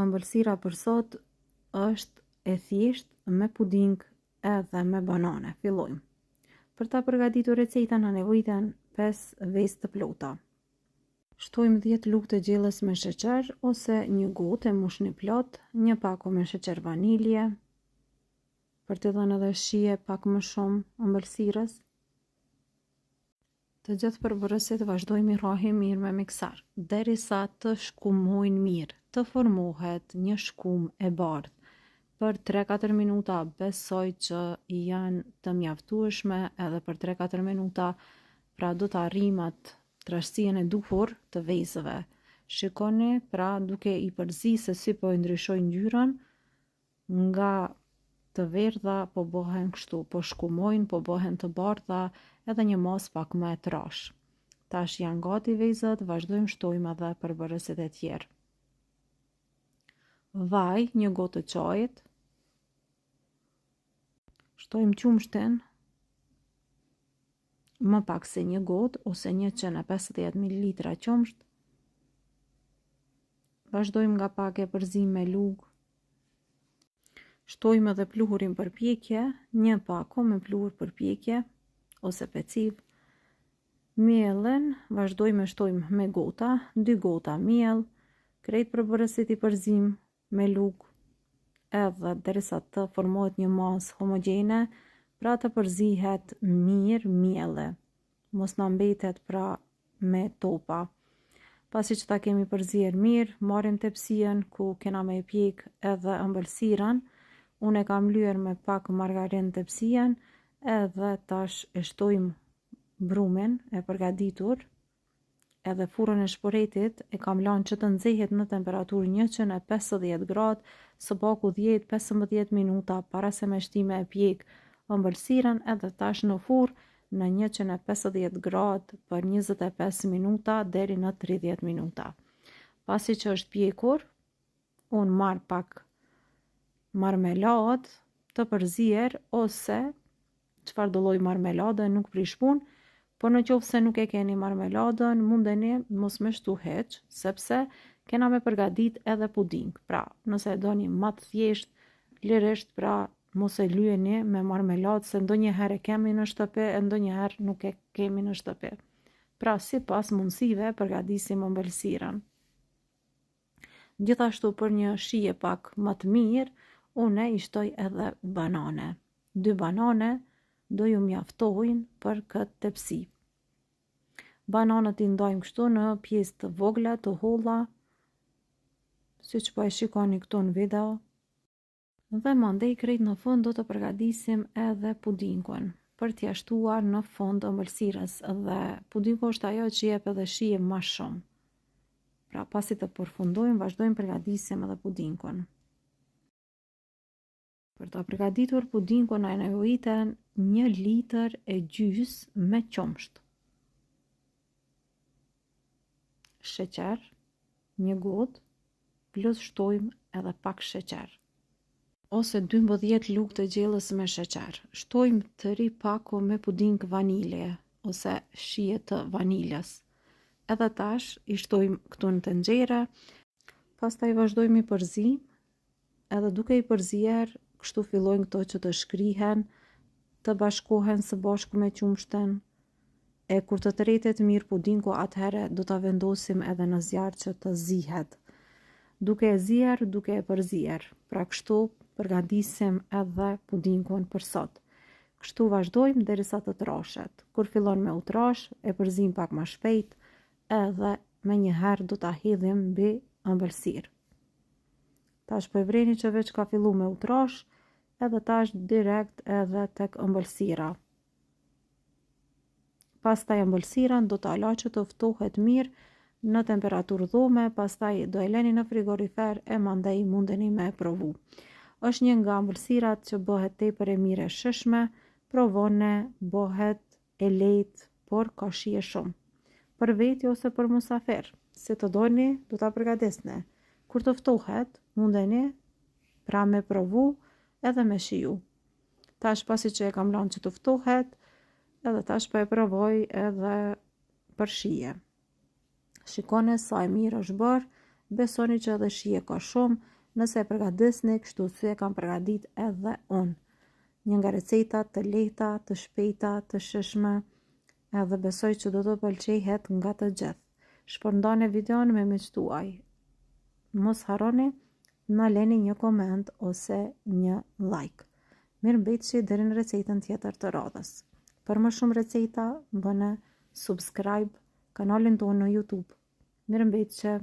Ëmbëlsira për sot është e thjeshtë me puding edhe me banane. Fillojmë. Për ta përgatitur recetën na nevojiten 5 vezë të plota. Shtojmë 10 lugë të gjellës me sheqer ose një gotë e mushni plot, një pako me sheqer vanilje, për t'i dhënë edhe shije pak më shumë ëmbëlsirës. Të gjithë përbërësit vazhdojmë i rrahim mirë me mikser, derisa të shkumojnë mirë, të formohet një shkumë e bardhë. Për 3-4 minuta besoj që janë të mjaftueshme edhe për 3-4 minuta, pra do të arrijmë atë trashësinë e duhur të vezëve. Shikoni, pra duke i përzi se si po e ndryshoj ngjyrën, Nga të verdha po bëhen kështu, po shkumojnë, po bëhen të bardha, edhe një masë pak më e trashë. Tash janë gati vezët, vazhdojmë shtojmë edhe përbërësit e tjerë. Vaj, një gotë të çajit. Shtojmë qumështin, më pak se një gotë ose 150 ml qumësht. Vazhdojmë nga pak e përzijmë me lugë. Shtojmë edhe pluhurin për pjekje, një pako me pluhur për pjekje ose pecivë. Miellin vazhdojmë e shtojmë me gota, dy gota miell, krejt përbërësit i përzijmë me lugë edhe derisa të formohet një masë homogjene, pra të përzihet mirë mielli. Mos na mbetet pra me topa. Pasi që ta kemi përzier mirë, marrim tepsien ku kena me e pjek edhe ëmbëlsirën. Unë e kam lyer me pak margarin tepsien edhe tash e shtojmë brumin e përgatitur edhe furrën e shporetit e kam lanë që të nxehet në temperaturë 150 gradë, së paku 10-15 minuta para se me shti me e pjek ëmbëlsirën edhe tash në furrë në 150 gradë për 25 minuta deri në 30 minuta. Pasi që është pjekur, unë marr pak marmeladë të përzier ose çfarëdo lloj marmelade nuk prish punë, por në qoftë se nuk e keni marmeladën, mundeni mos me shtu hiç, sepse kena me përgatit edhe puding. Pra, nëse e doni ma të thjesht, lirisht pra mos e lyeni me marmeladë se ndonjëherë e kemi në shtëpi e ndonjëherë nuk e kemi në shtëpi. Pra, sipas mundësive, përgatisim ëmbëlsirën. Gjithashtu për një shije pak më të mirë, unë i shtoj edhe banane. Dy banane do ju mjaftojnë për këtë tepsi. Bananët i ndajmë kështu në pjesë të vogla, të holla, siç po e shikoni këtu në video. Dhe mandej krejt në fund do të përgatisim edhe pudingun për t'ia shtuar në fund ëmbëlsirës dhe pudingu është ajo që jep edhe shije ma shumë. Pra pasi të përfundojmë, vazhdojmë përgatisim edhe pudingun. Për ta përgatitur pudingun na nevojiten një litër e gjys me qumësht. Sheqer, një gotë, plus shtojmë edhe pak sheqer. Ose 12 lugë të gjellës me sheqer. Shtojmë tri pako me puding vanilje ose shije të vanilës. Edhe tash i shtojmë këtu në tenxhere, pastaj vazhdojmë i përzijmë, edhe duke i përzier, kështu fillojnë këto që të shkrihen, të bashkohen së bashku me qumështin, e kur të tretet mirë pudingu, atëherë do ta vendosim edhe në zjarr që të zihet. Duke e zier, duke e përzier. Pra kështu përgatisim edhe pudingun për sot. Kështu vazhdojmë derisa të trashet. Kur fillon me u trash, e përzijmë pak ma shpejt, edhe menjëherë do ta hedhim mbi ëmbëlsirë. Tash po e vreni që veç ka fillu me u trash, edhe tash direkt edhe tek ëmbëlsira. Pastaj ëmbëlsirën do ta la që të ftohet mirë në temperaturë dhome, pastaj do e leni në frigorifer e mandej mundeni me e provu. Është një nga ëmbëlsirat që bëhet tepër e mirë e shijshme, provone, bëhet e lehtë, por ka shije shumë. Për veti ose për musafir, si të doni, do ta përgatisni. Kur të ftohet, mundeni pra me provu edhe me shiju. Tash pasi që e kam lanë që të ftohet, edhe tash po e provoj edhe për shije. Shikone sa e mirë është bërë, Besoni që edhe shije ka shumë, nëse e përgatisni kështu si e kam përgatit edhe unë. Një nga recetat të lehta, të shpejta, të shijshme, edhe besoj që do të pëlqehet nga të gjithë. Shpërndane videon me miqtë tuaj. Mos harroni na leni një koment ose një like. Mirëmbetshi deri në recetën tjetër të radhës. Për më shumë receta, bëne subscribe kanalin tonë në YouTube. Mirëmbetshi!